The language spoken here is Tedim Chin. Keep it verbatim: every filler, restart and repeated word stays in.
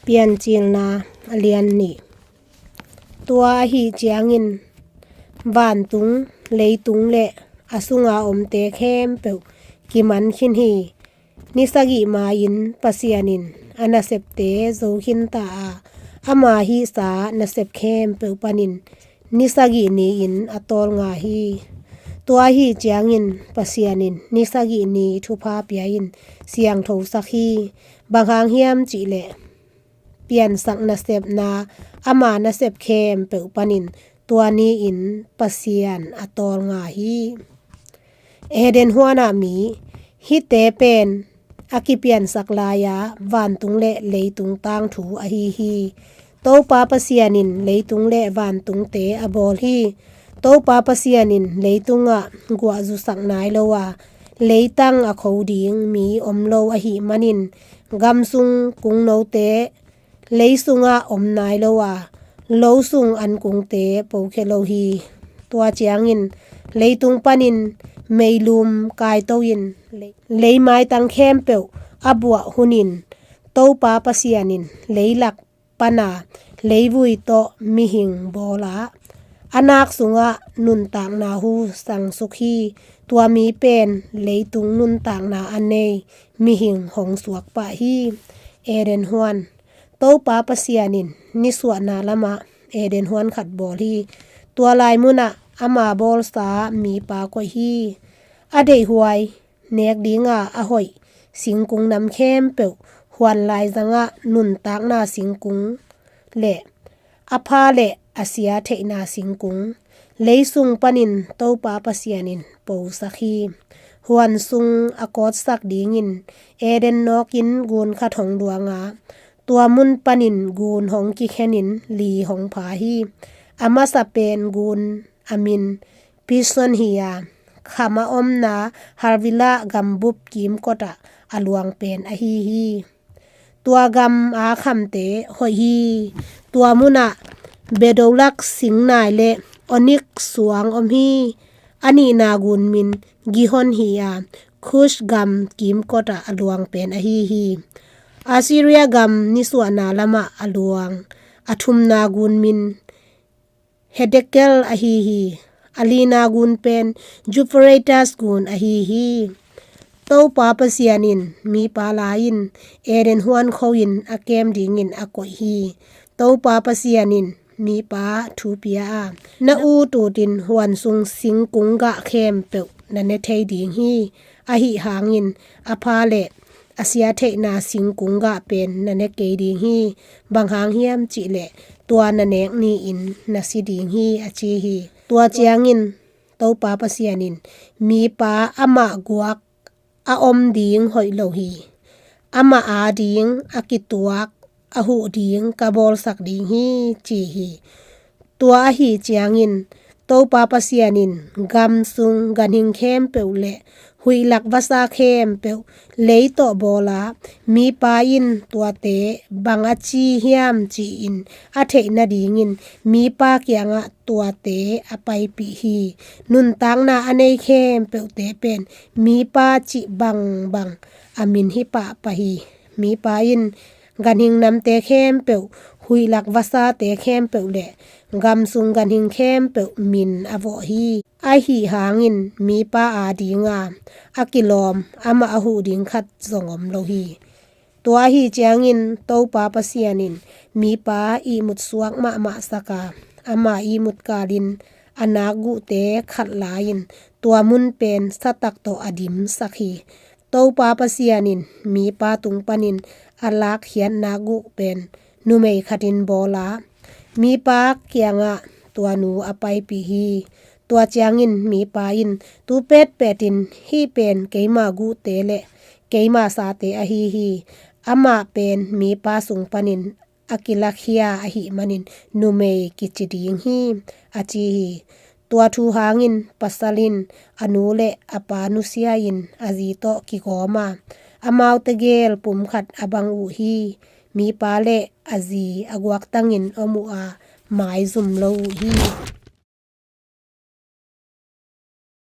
Piancilna a lian nih. Tua ahi ciangin vantung, leitung le a sunga omte khempeuh kiman khin hi. Ni sagih ma-in Pasian in a nasepte zo khin ta a, ama hihsa nasep khempeuh panin ni sagih ni-in a tawlnga hi. Tua ahi ciangin Pasian in ni sagih ni thupha pia-in siangthosak hi. Bang hang hiam cihleh piansak nasepna, ama nasep khempeuh panin tua ni-in Pasian a tawlnga hi. Eden huanah mi, hihte pen a kipiansak lai-a vantung le leitung tangthu ahi hi. Topa Pasian in leitung le vantungte a bawl hi. Topa Pasian in leitungah guahzusak nai lo a, leitang a kho ding mi om lo ahih manin, gam sung kungnote lei sungah om nai lo a, lo sung ankungte pokhia lo hi. Tua ciangin leitung panin meilum kaito-in lei, lei maitang khempeuh a buah hunin, Topa Pasian in leilak pana leivui tawh mihing bawl a, a nak sungah nuntakna hu sangsuk hi. Tua mi pen leitung nuntakna a nei mihing hong suak pah hi. Eden huan. Topa Pasian in nisuahna lamah Eden huan khat bawl hi. Tua lai munah ama bawlsa mipa koih hi. A deihhuai nek dinga a hoih singkung nam khempeuh, huan laizangah nuntakna singkung le a pha le a sia theihna singkung, lei sung panin Topa Pasian in posak hi. Huan sung a kawtsak dingin Eden nawkin gun khat hong luang a, tua mun panin gun hong kikhenin li hong pha hi. A masa pen gun a min Pison hi a, kham a omna Havilah gambup kimkotah a luang pen ahi hi. Tua gam a khamte hoih hi. Tua munah bedolak singnai le onik suang om hi. A nihna gun min Gihon hi a, Kush gam kimkotah a luang pen ahi hi. Assyria gam nisuahna lamah a luang a thumna gun min Hiddekel ahi hi. A lina gun pen Euphrates gun ahi hi. Topa Pasian in mipa la-in Eden huan kho-in a kem dingin a koih hi. Topa Pasian in mipa thu pia a, na ut utin huan sung singkung gah khempeuh na ne thei ding hi. Ahi hangin a pha le a sia theihna singkung gah pen na ne kei ding hi. Bang hang hiam cihleh tua na nek ni-in na si ding hi, a ci hi. Tua ciangin Topa Pasian in mipa amah guak a om ding hoih lo hi. Amah a ding a kituak a huh ding ka bawlsak ding hi, ci hi. Tua ahi ciangin Topa Pasian in gam sung ganhing khempeuh le huihlak vasa khempeuh lei tawh bawl a, mipa in tuate bang a ci hiam ci-in a theih nadingin mipa kiangah tuate a paipih hi. Nuntakna a nei khempeuhte pen mipa cih bangbang a min hi pahpah hi. Mipa in ganhing namte khempeuh, huihlak vasate khempeuh le gam sung ganhing khempeuh min a vawh hi. Ahi hangin mipa a dinga a kilawm amah a huh ding khat zong om lo hi. Tua ahi ciangin Topa Pasian in mipa ihmut suak mahmah sak a, ama ihmut kalin a nakguhte khat la-in tua mun pen satak tawh a dimsak hi. Topa Pasian in mipa tung panin a lakkhiat nakguh pen numei khatin bawl a, mipa kiangah tua nu a paipih hi. Tua ciangin mipa in tu petpetin, "Hih pen keima guhte le keima sate ahi hi. Amah pen mipa sung panin a kilakhia ahih manin numei kici ding hi," a ci hi. Tua thu hangin pasal in a nu le a pa nusia-in a zi tawh kigawm a, amaute gel pumkhat a bang uh hi. Mipa le a zi a guaktangin om uh a, maizum lo uh hi.